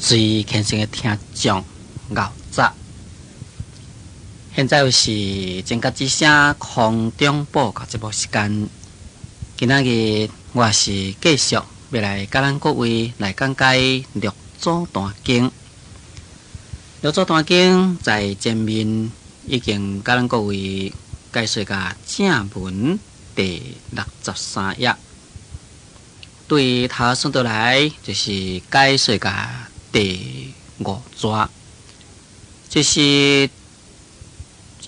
最虔誠的聽眾，𠢕早。現在又是正覺之聲空中報告節目時間。今仔日我是繼續欲來佮咱各位來講解六祖壇經。六祖壇經在前面已經佮咱各位解說甲正文第六十三頁，對頭算倒來就是解說甲第五逝，這是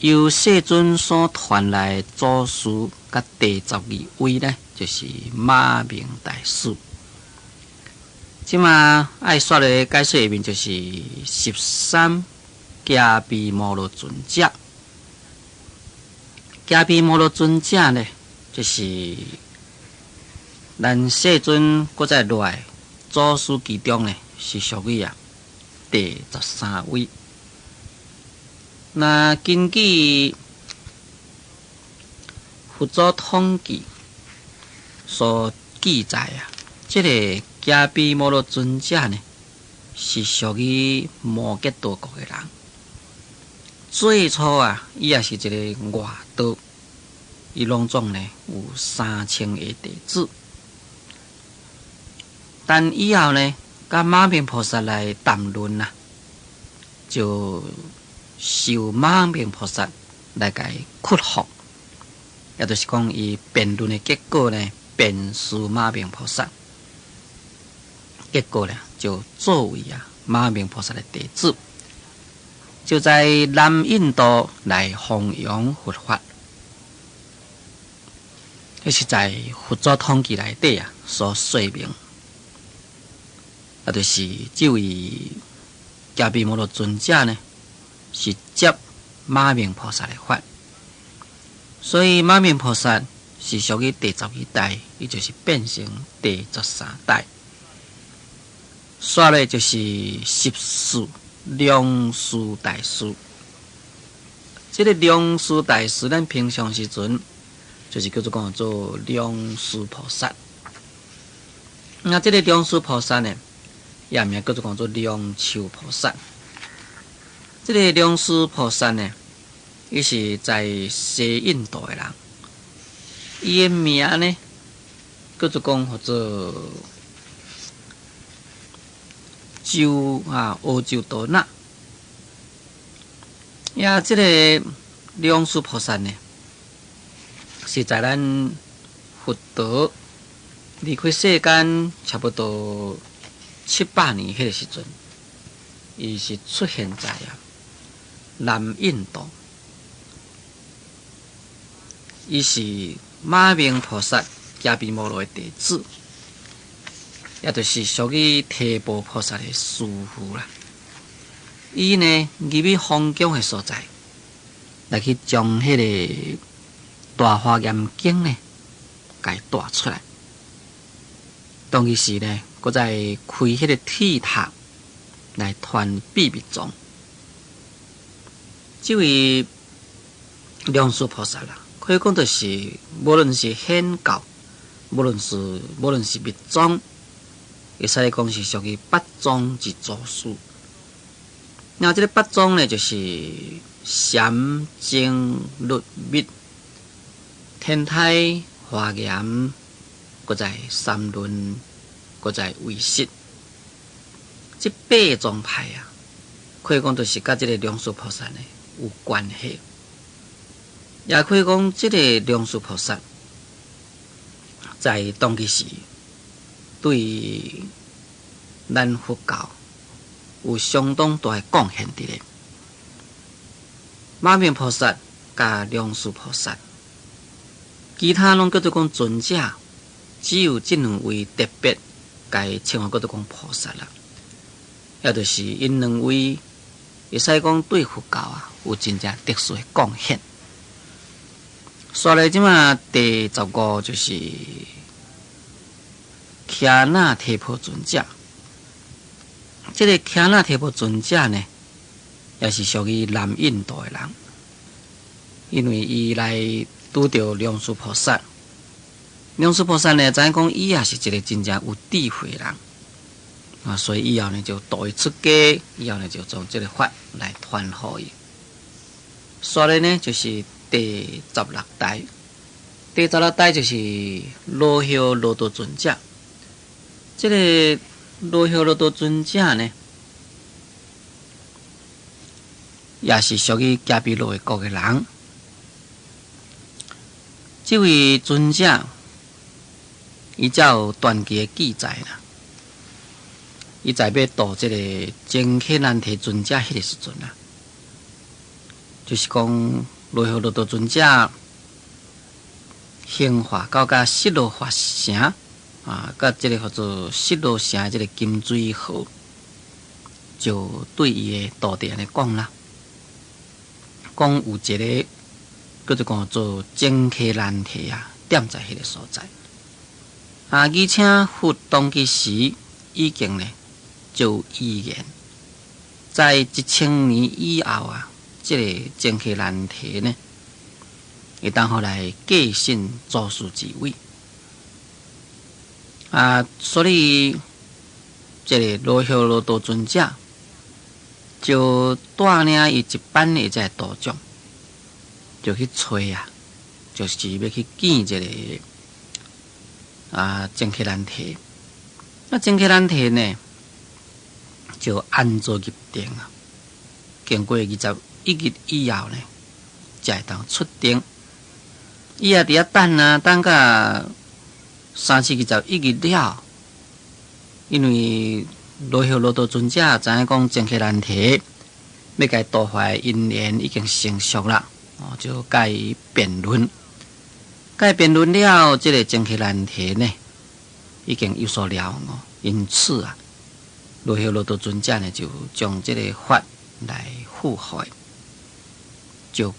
由世尊所傳來祖師佮第十二位呢，就是馬鳴大師。這馬愛煞來解說下面就是十三迦毗摩羅尊者。迦毗摩羅尊者呢，就是咱世尊閣再落來祖師其中呢，是屬於啊第十三位。那根據佛祖統記所記載啊，這個迦毗摩羅尊者呢，是屬於摩竭陀國的人。最初啊，伊也是一個外道，伊攏總呢有3000個弟子。但以後呢，佮馬鳴菩薩來談論啊，就受馬鳴菩薩來共伊屈服，也就是講，伊辯論的結果呢，辯輸馬鳴菩薩，結果呢，就作為啊馬鳴菩薩的弟子，就在南印度來弘揚佛法。這是在佛祖統記內底啊所說明，啊，就是這位迦毗摩羅尊者呢，是接馬鳴菩薩的法，所以馬鳴菩薩是屬於第十二代，伊就是變成第十三代。煞來就是十四龍樹大師。這個龍樹大師，咱平常時陣就是叫做講做龍樹菩薩。那這個龍樹菩薩呢，也名叫做講做龍樹菩薩。這個龍樹菩薩呢，伊是在西印度的人，伊的名呢，叫做講號做周啊，阿周多那。呀，這個龍樹菩薩呢，是在咱佛陀離開世間差不多700年彼個時陣，伊是出現在啊南印度，伊是馬鳴菩薩迦毗摩羅的弟子，也就是屬於提婆菩薩的師父啦。伊呢入去皇宮的所在，來去將彼個大華嚴經呢，共伊帶出來。當其時呢，閣再開彼個鐵塔來傳秘密宗。這位龍樹菩薩啦，可以講就是無論是顯教，無論是密宗，會使講是屬於八宗之祖師。那這個八宗呢，就是禪、淨、律、密、天台、華嚴，閣再三論，閣再唯識。這八宗派啊，可以講就是佮這個龍樹菩薩呢有關係，也可以講這個龍樹菩薩在當其時對咱佛教有相當大的貢獻佇咧。馬鳴菩薩佮龍樹菩薩，其他攏叫做講尊者，只有這兩位特別共伊稱呼叫做講菩薩啦。也就是𪜶兩位，會使講對佛教啊有真正特殊的貢獻。煞來這馬第十五就是迦那提婆尊者。這個迦那提婆尊者呢，也是屬於南印度的人，因為伊來拄著龍樹菩薩。龍樹菩薩呢，知影講伊也是一個真正有智慧的人。啊，所以以後呢就度伊出家，以後呢就將這个法來傳予伊。紲咧呢就是第十六代，第十六代就是羅睺羅多尊者。這个羅睺羅多尊者呢，也是屬於迦毗羅衛國的人。這位尊者，伊才有傳奇的記載啦。伊在欲度這个僧伽難提尊者彼个時陣啊，就是講羅睺羅多尊者興化到佮失落法城啊，佮這个叫做失落城這个金水河，就對伊的徒弟按呢講啦，講有一个叫做講做僧伽難提啊，踮在彼个所在啊，而且佛當其時已經呢就預言，在1000年以後啊，這个僧伽難提呢，會當予來繼承祖師之位啊，所以這个羅睺羅多尊者就帶領伊一班的這个徒眾，就去揣啊，就是欲去見這个啊僧伽難提。啊，僧伽難提呢，就安坐入定啊，經過21日以後呢，才會當出定。伊也佇遐等啊，等到三七二十一日了，因為羅睺羅多尊者知影講僧伽難提欲共伊度化的因緣已經成熟啦，哦，就共伊辯論。共伊辯論了，這个僧伽難提呢，已經有所了悟，因此啊，羅睺羅多尊者呢，就將這个法來付予，就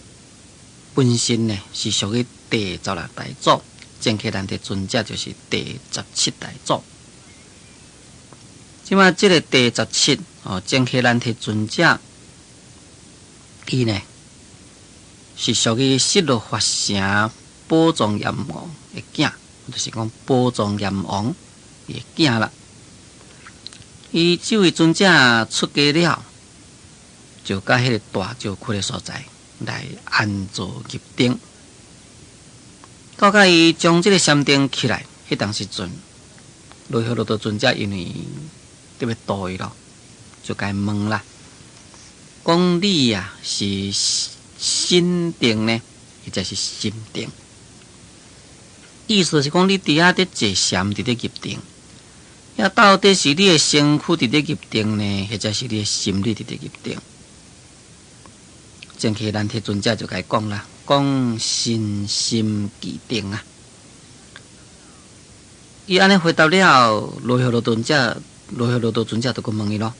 本身呢是屬於第十六代祖，僧伽難提尊者就是第十七代祖。這馬這个第十七哦，僧伽難提尊者，伊呢是屬於失落法城寶莊嚴王的囝，就是講寶莊嚴王的囝啦。伊這位尊者出家了，就佮彼个大石窟的所在來安坐入定。到佮伊將這个禪定起來，彼當時陣，羅睺羅多尊者因為特別度伊咯，就共伊問啦，講你啊是身定呢，抑或是心定？意思是講你佇遐佇坐禪，佇咧入定，抑到底是你的身軀佇咧入定呢，或者是你的心理佇咧入定？僧伽難提尊者就共伊講啦，講身心俱定啊。伊按呢回答了，羅睺羅尊者，羅睺羅多尊者就閣問伊咯，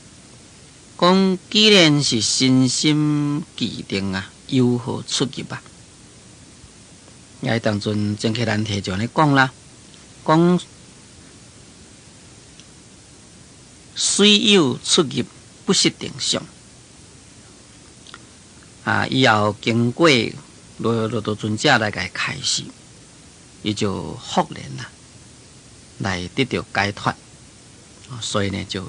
講既然是身心俱定啊，猶何出入啊？伊當陣僧伽難提就按呢講啦，講雖有出入，不失定相。啊，以後經過羅睺羅多尊者來共伊開示，伊就復然啦，來得到解脫。所以呢，就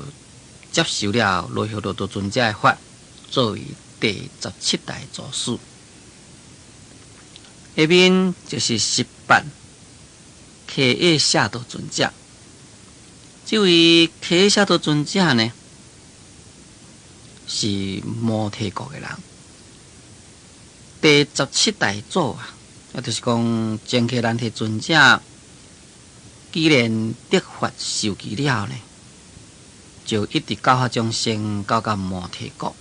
接受了羅睺羅多尊者的法，作為第十七代祖師。下面就是18伽耶舍多尊者。這位伽耶舍多尊者呢，是摩提國的人，第十七代祖啊，也就是講僧伽難提尊者，既然得法受記了呢，就一直教化眾生，到到摩提國。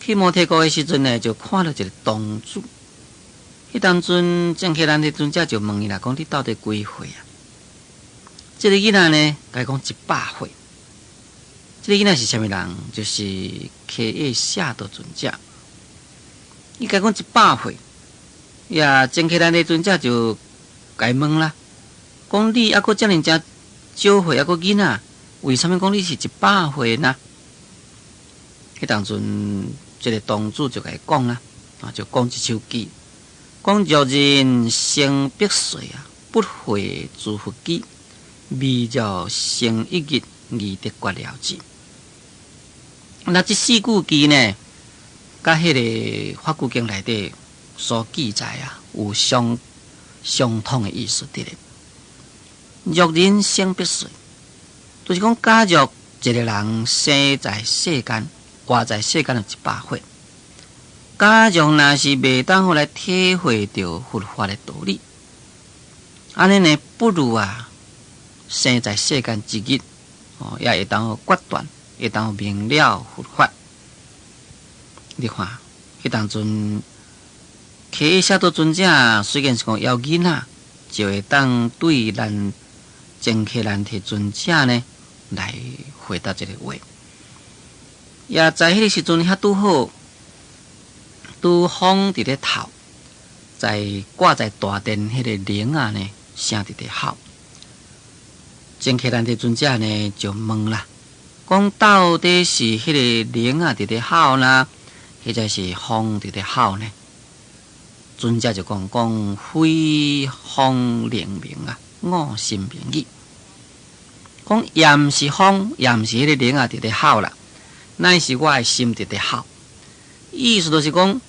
去摩提國的時陣呢，就看著一个童子。彼當陣，僧伽難提尊者就問伊啦，講你到底幾歲啊？這个囡仔呢，共伊講100歲。這个囡仔是啥物人？就是伽耶舍多尊者。伊共伊講100歲，呀，僧伽難提尊者就共伊問啦，講你猶閣遮爾正少歲，猶閣囡仔，為啥物講你是一百歲呢？彼當陣，這个童子就共伊講啦，啊，就講這首偈。講若人生百歲啊，不會諸佛記，未若生一日，二得決了智。那這四句偈呢，佮彼个《法句經》內底所記載啊，有相相通的意思佇咧。若人生百歲，就是講假若一个人生在世間，活在世間有100歲，假若若是袂當好來體會著佛法的道理，按呢呢，不如啊，生在世間一日，哦，也會當好決斷，會當好明了佛法。你看，彼當陣，契舍多尊者雖然是講猶囡仔，就會當對咱僧伽難提尊者呢來回答這个話。也在彼个時陣遐拄好，拄風佇咧透，在掛在大殿彼个鈴仔呢聲佇咧號。僧伽難提尊者呢就問啦，講到底是彼个鈴仔佇咧號呢，或者是風佇咧號呢？尊者就講講非風靈明啊，我心明矣。講也毋是風，也毋是彼個鈴仔佇咧號啦，乃是我的心佇咧號。意思就是講，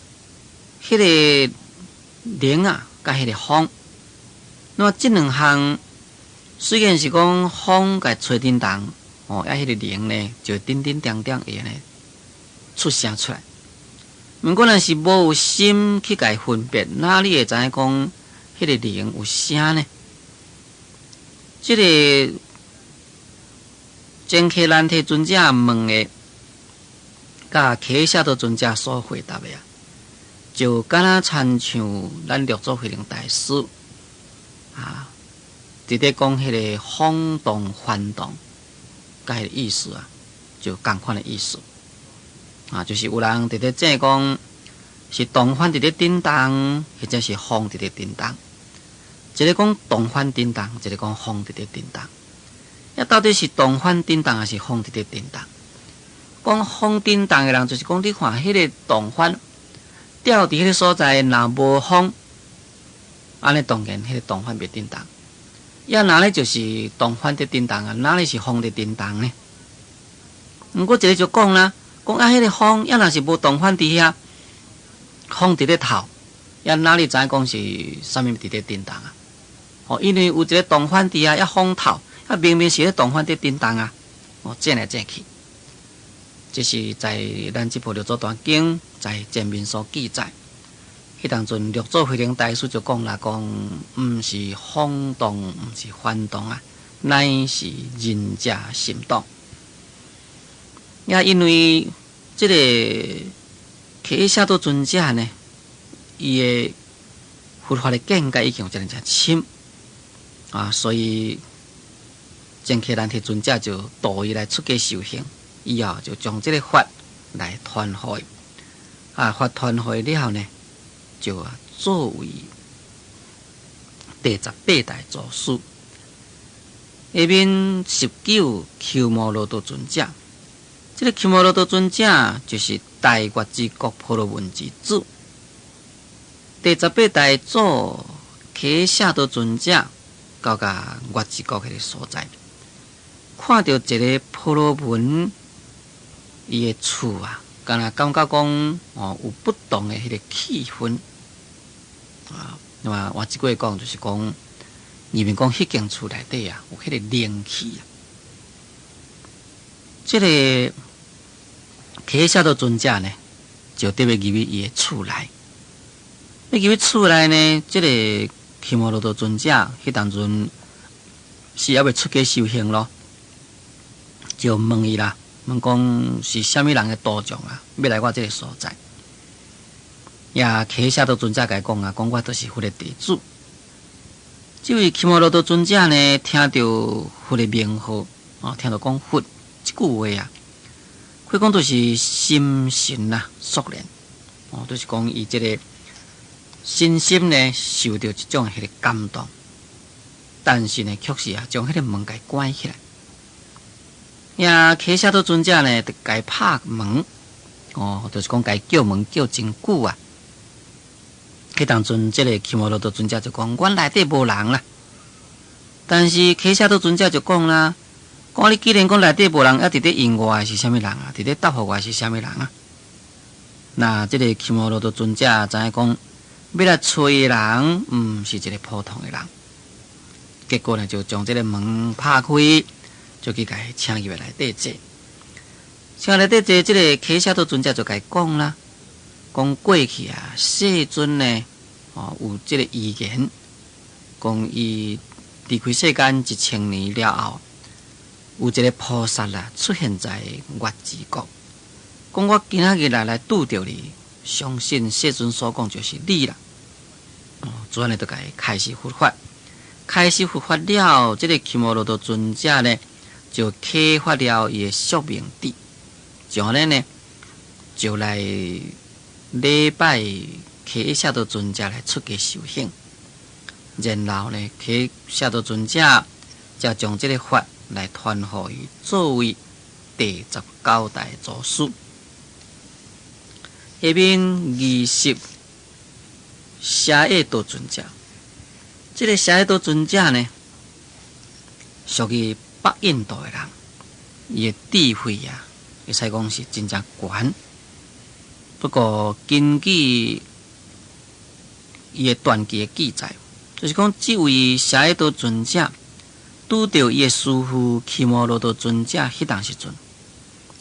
彼個鈴仔佮彼個風，那麼這兩項雖然是講風共吹叮當，哦，啊，彼個鈴呢就叮叮當當會按呢出聲出來。毋過若是無有心去共分別，哪裡會知影講彼個鈴有聲呢？這个僧伽難提尊者問的，佮契舍多尊者所回答的啊，就敢若親像咱六祖慧能大師啊，佇咧講彼个風動幡動，佮彼个意思啊，就仝款的意思。啊，就是有人佇咧證講是動幡佇咧振動，或者是風佇咧振動。一个講動幡振動，一个講風佇咧振動。啊，到底是動幡振動，還是風佇咧振動？講風振動的人，就是講你看彼个動幡吊佇彼个所在，若無風，按呢當然彼个動幡袂振動。啊，哪裡就是動幡佇振動啊？哪裡是風佇振動呢？毋過一个就講啦。講啊，彼个風，啊若是無動幡佇遐，風佇咧透，啊哪裡知影講是啥物佇咧振動啊？哦，因為有一个動幡佇遐，啊風透，啊明明是咧動幡佇振動啊！哦，轉來轉去，這是在咱這部六祖壇經在前面所記載。彼當陣六祖慧能大師就講啦，講毋是風動，毋是幡動啊，乃是仁者心動。也因為這个契舍多尊者呢，伊的佛法的見解已經有遮爾誠深啊，所以僧伽難提尊者就度伊來出家修行，以後就將這个法來傳予伊。啊，法傳予伊了後呢，就作為第十八代祖師。下面19鳩摩羅多尊者。這个鳩摩羅多尊者就是大月氏國婆羅門之子，第十八代祖契舍多尊者到共月氏國彼个所在，看著一个婆羅門伊的厝啊，敢若感覺講哦有不同的彼个氣氛啊。那麼換一句話講，就是講，移民講彼間厝內底啊，有彼个靈氣啊。這个契舍多尊者呢，就特別入去伊的厝內。欲入去厝內呢，這个鳩摩羅多尊者彼當陣是猶未出家修行咯，就問伊啦，問講是啥物人的道眾啊，欲來我這个所在。也契舍多尊者共伊講啊，講我就是佛的弟子。這位鳩摩羅多尊者呢，聽著佛的名號，哦，聽著講佛這句話啊，可以講就是心神啊肅然，哦，就是講伊這个身心呢受著一種彼个感動，但是呢，卻是啊將彼个門共關起來。也契舍多尊者呢，就共伊拍門，哦，就是講共伊叫門叫真久啊。彼當陣，這个鳩摩羅多尊者就講：阮內底無人啦。但是契舍多尊者就講啦：講你既然講內底無人，猶佇咧應我的是啥物人啊？佇咧答覆我的是啥物人啊？那這个鳩摩羅多尊者知影講，欲來揣的人，毋是一个普通的人。結果呢，就將這个門拍開，就去共伊請入來內底坐。請內底坐，這个伽舍多尊者就共伊講啦，講過去啊，世尊呢，哦，有這个預言，講伊離開世間1000年了後，有一个菩薩啦出現在月氏國。講我今仔日來拄著你，相信世尊所講就是你啦。哦，就按呢就共伊開示佛法，開示佛法了，這个鳩摩羅多尊者呢，就啟發了伊的宿命智，就按呢呢，就來禮拜伽舍多尊者來出家修行。然後呢，伽舍多尊者才將這个法來傳予伊作為第19代祖師。下面20舍衛多尊者，這个舍衛多尊者呢，屬於北印度的人，伊的智慧啊，會使講是真正懸。不過根據伊的傳記的記載，就是講這位舍衛多尊者拄著伊的師父鳩摩羅多尊者彼當時陣，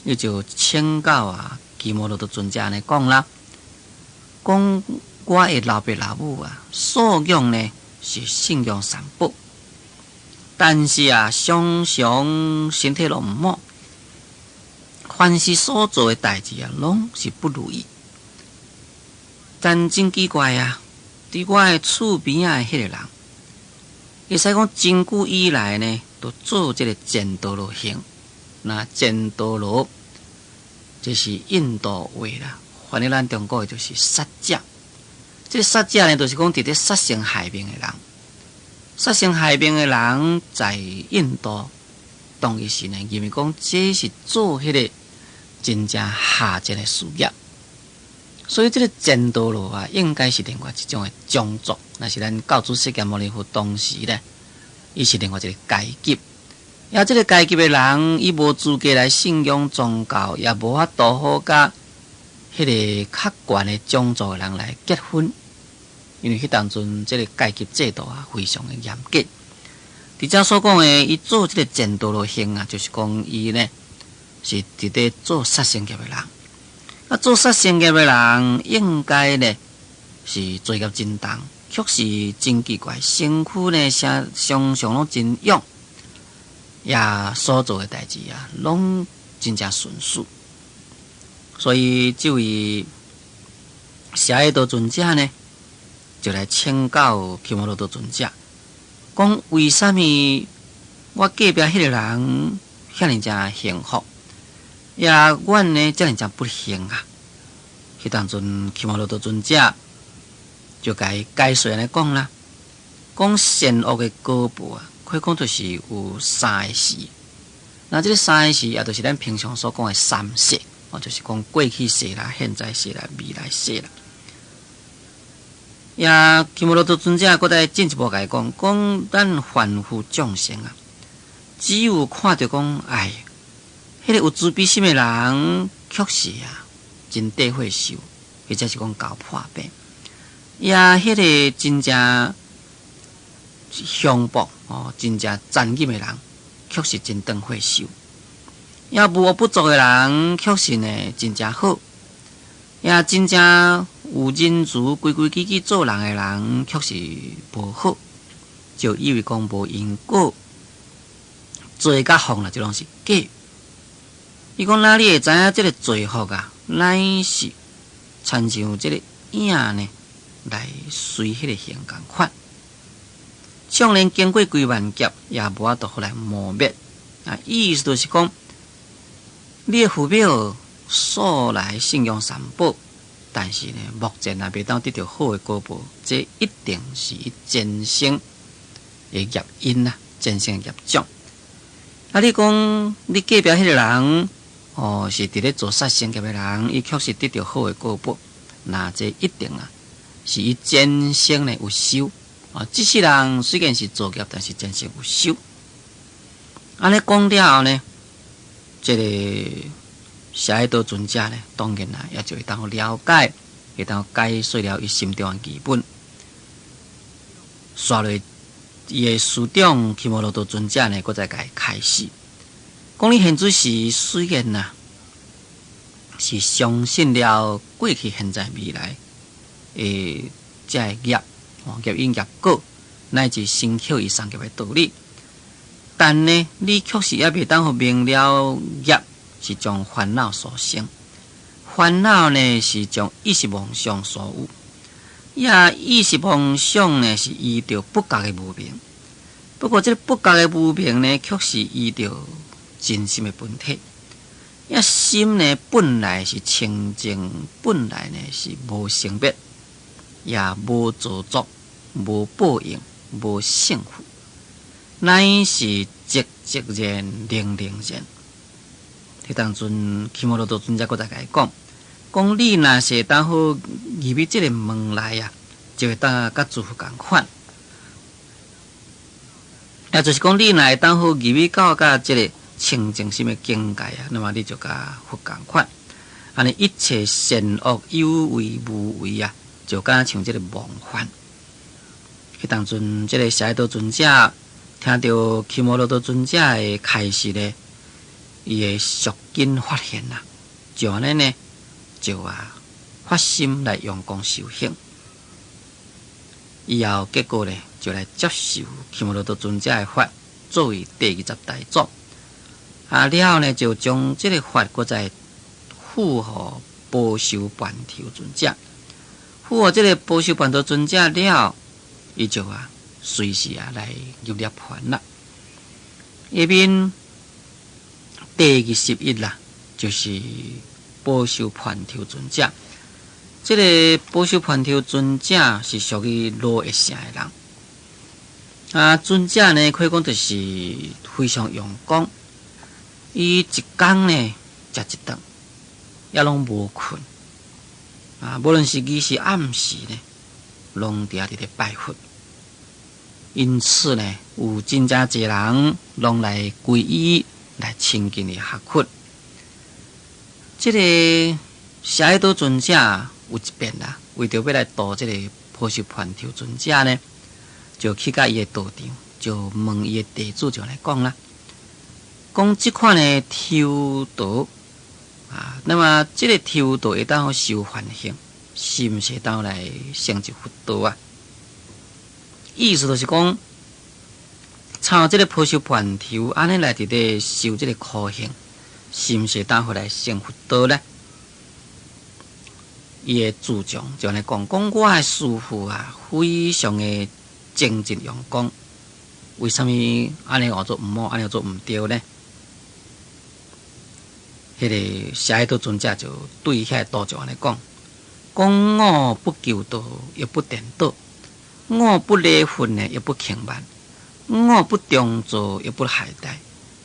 伊就請教啊鳩摩羅多尊者按呢講啦，講我的老爸老母啊，素養呢是信仰三寶，但是啊，常常身體攏毋好，凡是所做的代誌啊，攏是不如意。但真奇怪啊，佇我的厝邊仔的彼個人，會使講真久以來呢，都做這个犍陀羅行。那犍陀羅，這是印度話啦，翻譯咱中國的就是殺者。這个殺者呢，就是講佇咧殺生害命的人。殺生害命的人，在印度當時呢，認為講這是做彼个真正下賤的事業。所以這个犍陀羅啊，應該是另外一種的種族。若是咱教主釋迦牟尼佛當時呢，伊是另外一个階級。也這个階級的人，伊無資格來信仰宗教，也無法度好佮彼个較懸的種族的人來結婚，因為彼當陣這个階級制度啊，非常的嚴格。佇遮所講的，伊做這个犍陀羅行啊，就是講伊呢是佇咧做殺生業的人。啊，做殺生業的人應該呢是罪業真重，卻是真奇怪，身軀呢常常攏真勇，也所做的代誌啊，攏真正順遂。所以這位舍衛多尊者呢，就來請教鳩摩羅多尊者，講為啥物我隔壁彼个人遐爾正幸福，也阮呢遮爾正不幸啊？彼當陣鳩摩羅多尊者就共伊解說按呢講啦，講善惡的果報啊，可以講就是有三个時。那這个三个時，也就是咱平常所講的三世，哦，就是講過去世啦、現在世啦、未來世啦。也鳩摩羅多尊者閣再進一步共伊講，講咱凡夫眾生啊，只有看著講，哎，彼个有慈悲心的人，確實啊，真短歲壽，或者是講厚破病。也彼个真正凶暴哦，真正殘忍的人，確實真長歲壽。也無惡不作的人，確實呢真正好。也真正有仁慈、規規矩矩做人的人，確實無好。就以為講無因果，罪佮福啦，這攏是假。伊講哪裡會知影這个罪福啊，乃是親像這个影呢，來隨彼个形仝款。縱然經過幾萬劫，也無法度予來磨滅。啊，意思就是講，你的父母素來信仰三寶，但是呢，目前也袂當得著好的果報，這一定是伊前生的業因啊，前生的業障。啊，你講你隔壁彼个人，哦，是佇咧做殺生業的人，伊確實得著好的果報，那這一定啊，是伊前生呢有修。啊，這世人雖然是造業，但是前生有修。按呢講了後呢，這个舍利多尊者呢，當然啦，也就會當了解，會當解說了伊心中的疑問。紲落伊的師長鳩摩羅多尊者呢，閣再共伊開示，講你現此時雖然啊，是相信了過去、現在、未來的這个業，業因業果，乃至生起與送業的道理。但呢，你確實猶未當予明了業是從煩惱所生，煩惱呢是從意識妄想所有，也意識妄想呢是依著不覺的無明。不過，這个不覺的無明呢，卻是依著真心的本體。也心呢本來是清淨，本來呢是無生滅，也無造作，無報應，無勝負。乃是寂寂然，靈靈然。彼當陣，鳩摩羅多尊者閣再共伊講，講你若是會當好入去這个門內啊，就會當佮諸佛仝款。也就是講，你若會當好入去到佮這个清淨心的境界啊，那麼你就佮佛仝款。按呢一切善惡有為無為啊，就敢像這个夢幻。彼當陣，這个舍利多尊者聽著鳩摩羅多尊者的開示呢，伊會速緊發現啦，就按呢呢，就啊發心來用功修行。以後結果呢，就來接受鳩摩羅多尊者的法，作為第二十大祖。啊了後呢，就將這个法閣再付予波修槃頭尊者，付予這个波修槃頭尊者了，伊就啊隨時啊來入涅槃啦。下面第二十一啦，就是波修槃頭尊者。這个波修槃頭尊者是屬於羅邑城的人。啊，尊者呢，可以講就是非常用功。伊一工呢食一頓，也攏無睏。啊，無論是日時暗時呢，攏佇遐佇咧拜佛。因此呢，有真正濟人攏來皈依，來親近伊學佛。這个舍利多尊者有一遍啦，為著欲來度這个波修槃頭尊者呢，就去佮伊的道場，就問伊的弟子就來講啦，講這款的修道啊，那麼這个修道會當修梵行，是毋是會當來成就佛道啊？意思就是講，像這个波修槃頭按呢來佇咧修這个苦行，是毋是會當予來成佛道呢？伊的主將就按呢講，講我的師父啊，非常的精進用功，為啥物按呢號做毋好，按呢號做毋對呢？彼个舍利多尊者就對遐个道長按呢講，講我不求道，亦不顛倒；我不禮佛呢，亦不輕慢；我不中造，亦不懈怠；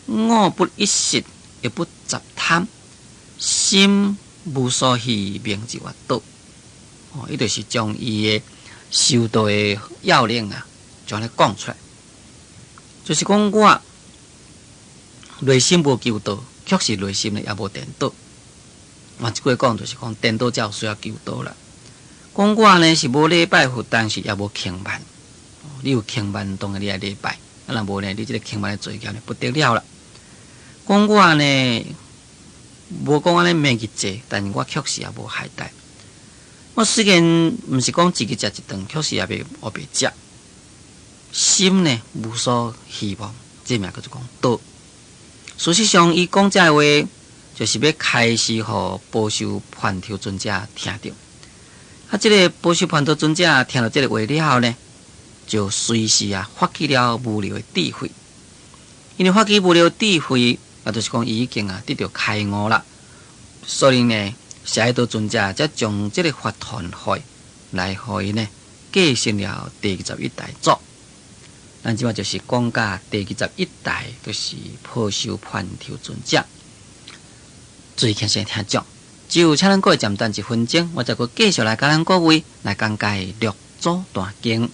我不一食，亦不雜貪，心無所去，名之為道。哦，伊就是將伊的修道的要領啊，將來講出來。就是講我內心無求道，確實內心呢也無顛倒。換一句話講，就是講顛倒才有需要求道啦。講我呢是無禮拜佛，但是也無輕慢。你有輕慢，當然你愛禮拜；啊，若無呢，你這个輕慢的罪業呢不得了啦。講我呢無講按呢免去坐，但是我確實也無懈怠。我雖然毋是講一日食一頓，確實也袂烏白食。心呢無所希望，這名叫做講道。事實上，伊講這个話，就是欲開示予波修槃頭尊者聽著。啊，這个波修槃頭尊者聽著這个話了後呢，就隨時啊發起了無量的智慧。因為發起無量智慧，啊，就是講伊已經啊得著開悟啦。所以呢，舍利多尊者才將這个法傳予伊，來予伊呢繼承了第二十一代祖。咱這擺就是講甲第二十一代，就是波修槃頭尊者。注意聽先聽講，就請咱各位暫等一分鐘，我再閣繼續來佮咱各位來講解六祖壇經。